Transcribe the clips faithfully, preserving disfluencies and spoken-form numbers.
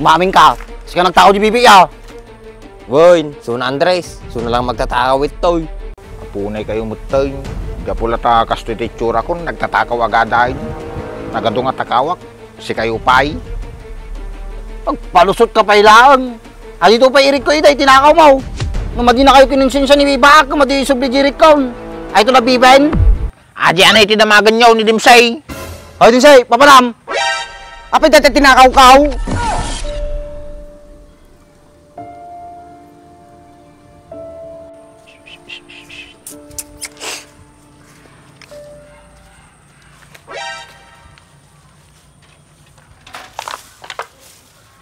Paminka, sika nagtakaw di bibi, a. Wen, suna Andres, suna lang magtatakaw ittoy. Apunay kayo metten. Gapu la ta kastoy ti itsurakon, nagtatakaw agadayen. Nagadu nga takawak, sikayo pay. Agpalusotka pay laeng. Adito pay irikko ita, itinakawmo. No madinakayo kinonsensia ni bibaak, no madi isubli di irikkon. Ay, ito na biben. Adi anay ti damagenyo ni Dimsay. Ay, Dimsay, papanam. Apay dayta tinakawkaw?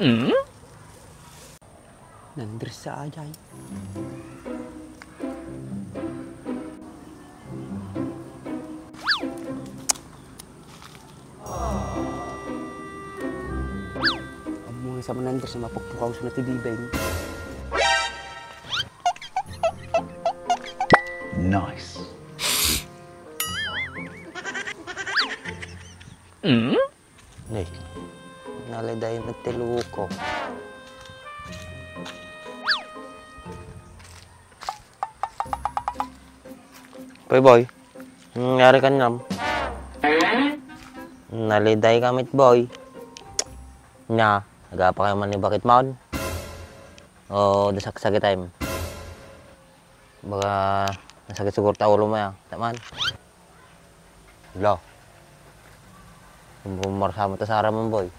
Hmm? Nandres sa ajay. Ammo nga sa manandres, mapukpukaw sa natibibeng. Nice. Mm? Nay, naliday met ti luko. Boy, boy. Nangyari kaniam? Naliday ka met, boy. Nia, agapa kayo man ni bakit maon? O, dasaksakitem. Baga nasakit siguro ta ulo mo ya. Taman. Lo. Marasa mo ta sara man, boy.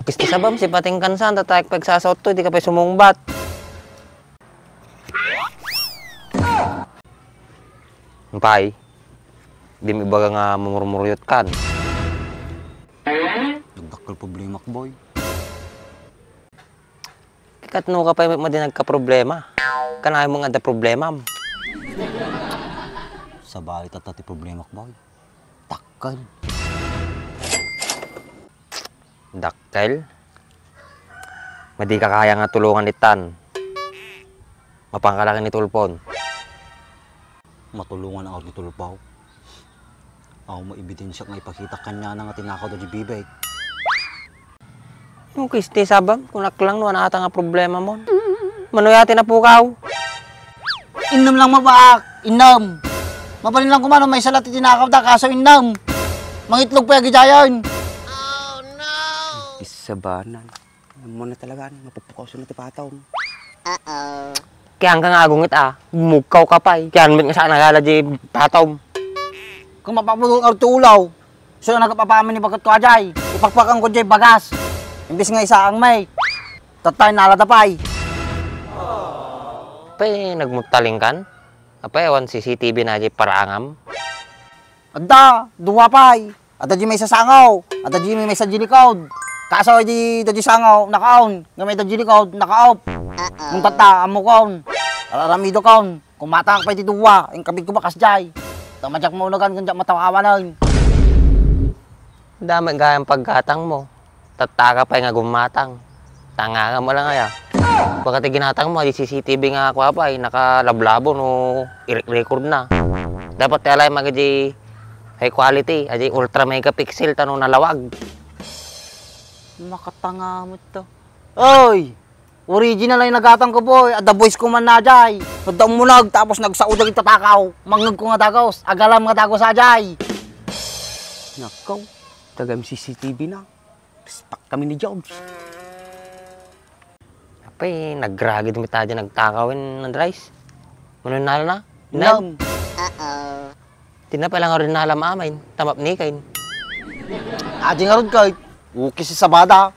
Kisti sabam, si patingkan saan, tatayek pagsasaot to, di ka pa sumungbat. Pay, di mo ibaga nga mumurmuryot kan. Nagdakkel problemak, boy. Katno ka pay madi nagkaproblema? Kanay mo nga adda problemam. Sabali tatta ti problemak, boy. Dakkel. Dakkel? Madi ka kaya nga tulongan ittan. Mapanka la ken ni Tulpon. Matulongan ako ni Tulpaw. Awan mo ebidensiak nga ipakitak kaniana nga tinakaw da di bibek. Yung kisti sabam, kunak lang no anata nga problema mo. Mano yati na pukaw? Innem lang mabaak, innem. Mabalin lang kumano, maysa la ti tinakaw da, kaso innem. Mangitlog pa yagidayan. Isabanan. Ammona talaga, ano, mapupukaw sa ti patom. Kaya ka nga agungit, a, bumugkaw ka pay. Kaya met nga saan nagala di patom. Kung mapapulong arto ulaw, so nagpapaamin ni bagat to ajay. Ipakpakan ko jay bagas. Imbis nga isaang may. Tatay nalada pay. Pay, nagmutaling kan? Apay, awan C C T V na jay parangam? Adda, dua pay. Adda di maysa sangaw, adda di maysa di likod. Kaso di, di sangaw, nakaon. Nga may di likod, nakaop. Nung tatta, ammo kon. Araramido kon. Kumatang pay ti dua, ing kabit ko bakas jay. Tamayak mo unagan, kung diak matawawanan. Dami gayam pagkatang mo. Tattaka pay nga gummatang. Tanganga mo lang aya. Baka ti ginatang mo, di C C T V nga kua pay, nakalablabo no i-record na. Dapat ti alay mag di high quality, adi ultra megapixel tano nalawag. Makatanga mo to. Oy! Original ay nagatang ko, boy. Adda voice ko man na, jay. Nadda umunag, tapos nagsao dagiti tatakaw. Mangngeg ko nga dagos. Agalam nga dagos, a, jay. Nakaw, taga M C C T V na. Respect kami ni Jobs. Apay, nagragid mi tayo nagtakaw in Andres. Mano nala na? Nam. Nam. Tinapay lang rin nalam amin. Tamap ni kain. Adi nga rod kay, uki si Sabada.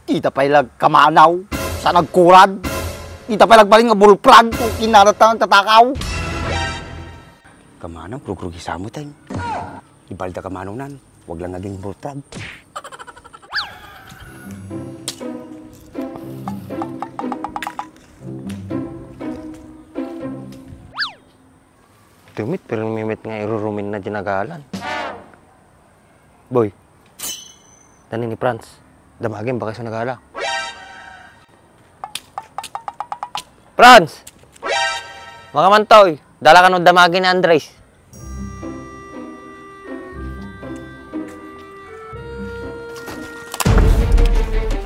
Ita pay lag kamanaw, sa nagkurad. Ita pay lag balin nga bulprag, uki na tatang tatakaw. Kamanaw, grugrugi sa mo, teng. Di balda kamanaw nan. Wag lang naging bulprag. Tumit, pero mimit nga irurumin na di nagalan. Boy, dani ni Franz. Damagin, baka sa nagala. Franz! Makamantoy, dala ka no damagin ni Andres.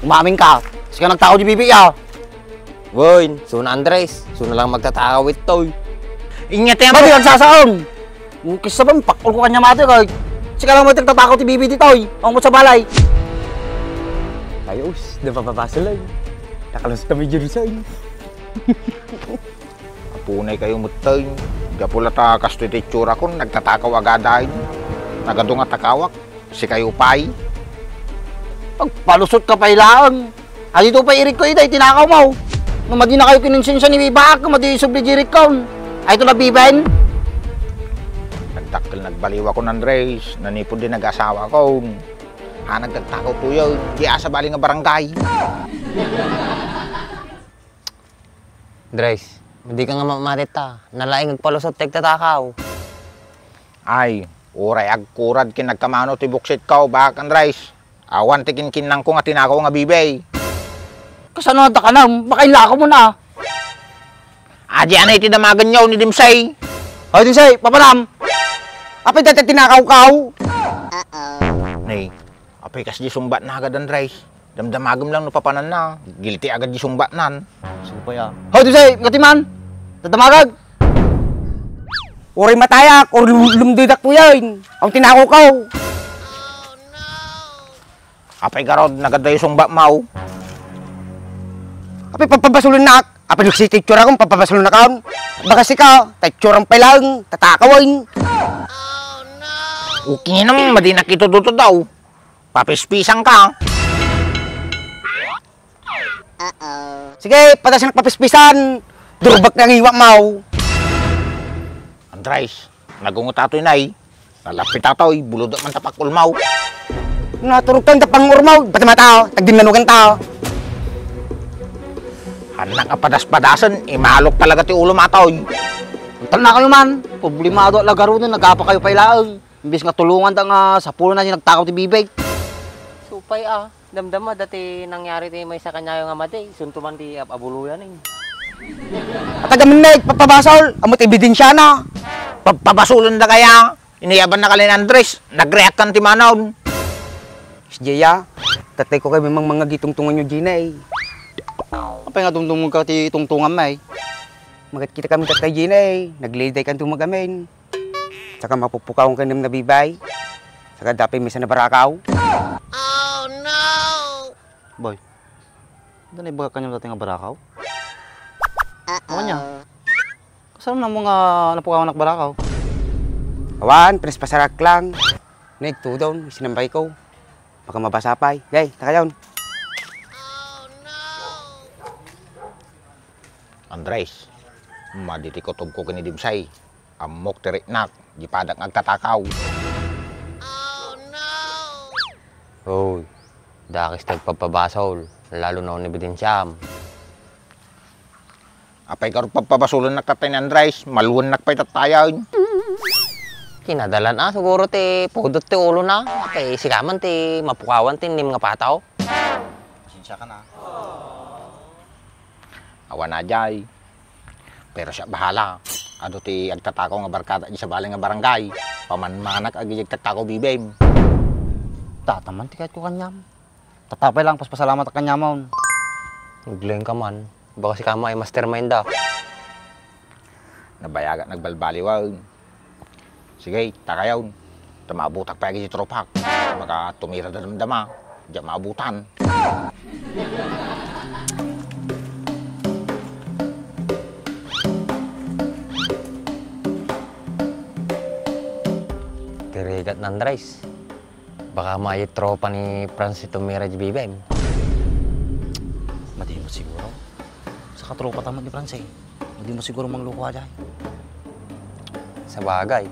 Umamin ka. Sika nagtakaw di bibi, ah. Wen, suna Andres, suna lang magtatakaw itoy. Inya ti Madi, ang sasaon. Kisa ba, pakul ko kanya mati, kay sika lang magtatakaw ti bibi ditoy. Ang mo sa balay. Ayos, napapabasa lang. Nakalusot kami dyan sa inyo. Apunay kayo metten. Gapu la ta kastoy ti itsura kon nagtatakaw agadayen. Nagadu nga takawak, sikayo pay. Agpalusot ka pay laeng. Adito pay irik ko ida, itinakaw mo. No madi na kayo kininsensia ni Bibak, madi subli di irik ko. Ay, ito na, Biben. Nagdakkel nagbaliwa kon Andres, nanipod di nag-asawa kon. Ha, nagtagtakaw tuyo, di asa bali nga barangay. Dres, madi ka nga mamati ta. Nalaing agpalusot ti agtatakaw. Ay, uray agkurad ken nagkamano ti buksit ko, Bak Andres. Awan ti kinkinnang ko nga tinakaw nga bibi. Kasano adda kanam? Makainlako mo na. Adi anay ti damagan yaw ni Dimsay. Hoy, Dimsay, papanam. Apay dati tinakaw kaw? Nay, apay kas di sungbat na agad, Andres. Damdamagem lang no papananna. Guilty agad di sungbatnan. Supay, ah. Hoy, Dimsay, ngati man. Dadamagag. Uray matayak, or lu-, lumdudak po yan. Ang tinakaw kaw. Apay garod, nagadayo sungbat mo. Apay pagpabasulon nak. Apay luksi ti itsura kong pagpabasulon na kaon. Baka sika, ta itsura pay lang, tatakawan. Okay naman, madi na kito duto daw. Papispisang ka. Sige, padasan ng papispisan. Durbak ng iwa mo. Andres, nagungot ato inay. Nalapit ato, eh, buludak man tapak ulmaw. Naturog ka, tapang urmaw, pati mata, tagdinnanugan ta. Anak a padas-padasan, imalok talaga ti ulo matoy. Tan na kayo man, problemado at lagarunin, nagapa kayo pay laeng. Imbis nga tulungan ta nga sapulo na yung nagtakaw ti bibig. Supay, ah. Damdama dati nangyari ti maysa kaniayo nga madi, sunto man ti ab-, abuluyan, eh. At aga men na, ipapabasol, amot ebidensyana. Pagpabasulon da kaya, iniyaban na kalin Andres, nagreact kan ti manaw. Miss Jaya, tatay ko kay memang mga gitungtungan nyo, Gina, eh. Apay nga tungtungan ka ti tungtungan, may? Magat kita kami tatay Gina, eh. Nagliday kan tumagamin. Saka mapupukawan ka nem nabibay. Saka dapay misa na barakaw. Oh, no! Boy, anda na ibaga kanyang dati nga barakaw? Ano niya? Kasano na mo nga napukawan ak barakaw? Awan, pinispasarak lang. Nagtudon, sinambay ko. Baka mabasa pay. Gay, takayon. Andres, madi ti kutob ko ken ni Dimsay. Ammok ti riknak, di padak nga agtatakaw. Oy, dakes ti agpabpabasol, lalo na on ebidensiam. Apay garud pabpabasolennak tatta ni Andres, maluennak pay tattayen. Kinadalan a, siguro ti pudot ti ulona. Apay sika man ti mapukawan ti innem nga pataw. Pasensya ka na. Awan a jay. Pero siak bahala. Adu ti agtatakaw nga barkada di sabali nga barangay. Pamanmanak agi di agtatakaw bibem. Dataman ti kayatko kaniam. Tatapay lang, paspasalamat ak kaniamon. Naglaing ka man. Baka sika man ay mastermind da. Nabayagan nagbalbaliwan. Sige, takayon. Ta maabutak pay agi ti tropak. Baka tumira da damdama. Diak maabutan. Ti rigat ni Andres. Baka may tropa ni Francis tumira di bibem. Madi mo siguro. Sa katropa tamat ni Francis. Hindi mo siguro mangluko dyan. Sabagay.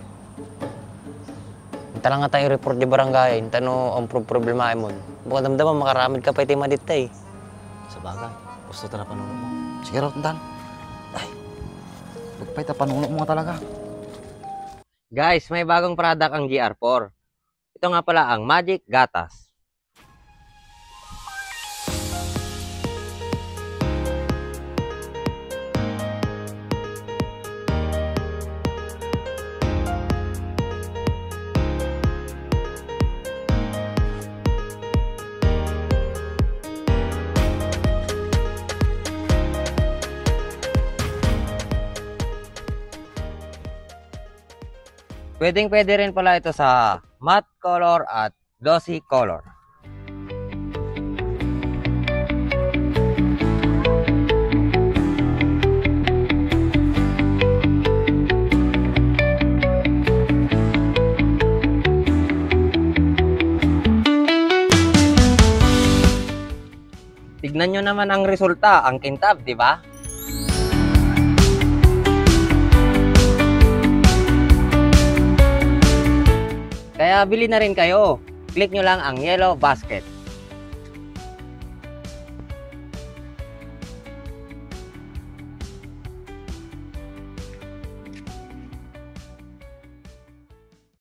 Inta lang nga tayo report di barangay, inta no ang pro-, problema mo. Baka damdaman, makaramid ka pa iti madita eh. Sabagay. Gusto ta na panuno mo. Sige, Rotan. Ay. Pagpay ta panuno mo nga talaga. Guys, may bagong product ang G R four. Ito nga pala ang Magic Gatas. Pwedeng-pwede rin pala ito sa matte color at glossy color. Tignan nyo naman ang resulta, ang kintab, di ba? Kaya bili na rin kayo. Click nyo lang ang yellow basket.